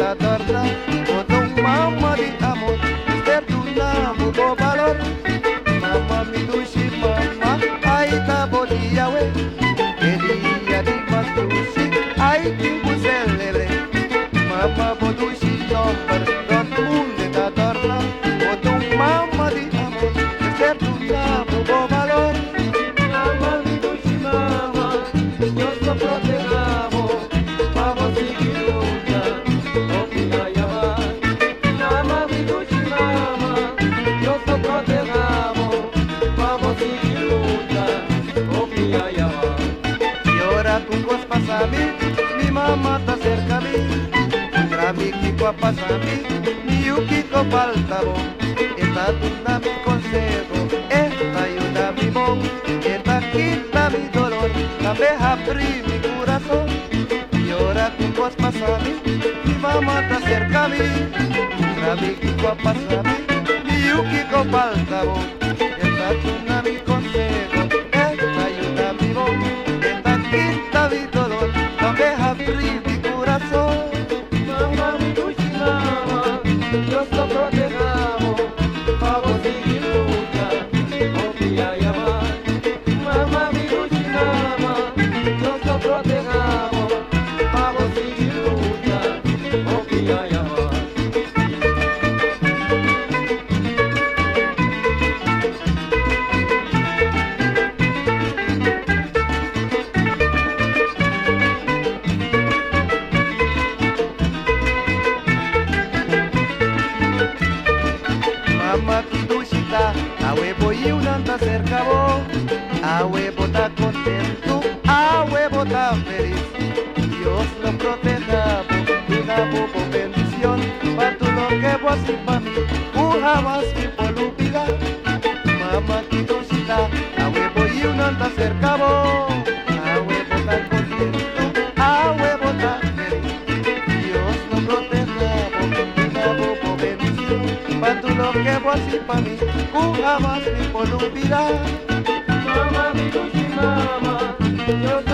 ta torna. Bo ta un mama di amor, mester duna bo bo balor. Mama mi dushi mama, ai ta bo dia we. E dia di mas dushi, ai tin ku celebr'é. Mama bo dushi nomber, rònt mundu ta torna. Bo ta un mama di amor, mester duna bo bo balor. Mama mi dushi mama, Dios lo protehá bo, pa bo sigui lucha, hopi aña mas. Mama mi dushi mama, Dios lo protehá bo, pa bo sigui lucha, hopi aña mas. I ora ku kos pasa mi, mi mama ta serka mi. Puntra mi kiko a pasa mi, mi yu kiko falta bo. E ta duna mi konseho, e ta yuda mi bon. E ta kita mi dolor, tambe habri mi kurason. I ora ku kos pasa mi, mi mama ta serka mi. Puntra mi kiko a pasa mi, mi yu kiko falta bo. E ta duna mi konseho, e ta yuda mi bon. E ta kita mi dolor, tambe habri mi kurason. Mama mi dushi mama, Dios lo protehá bo, pa bo sigui lucha, hopi aña mas. Mama mi dushi mama, Dios lo protehá bo, pa bo sigui lucha, hopi aña mas. Mama ki dushi ta, awe bo yiunan ta serka bo. Awe bo ta kontentu, awe bo ta felis. Dios lo protehá bo, duna bo bo bendishon. Pa tur loke bo a hasi pa mi, ku hamas mi por lubidá. Mama ki dushi ta, awe bo yiunan ta serka bo. Awe bo ta kontentu, awe bo ta felis. Dios lo protehá bo, duna bo bo bendishon. Pa tur loke bo a hasi pa mi, ku hamas mi por lubidá. Mama mi dushi mama, Dios.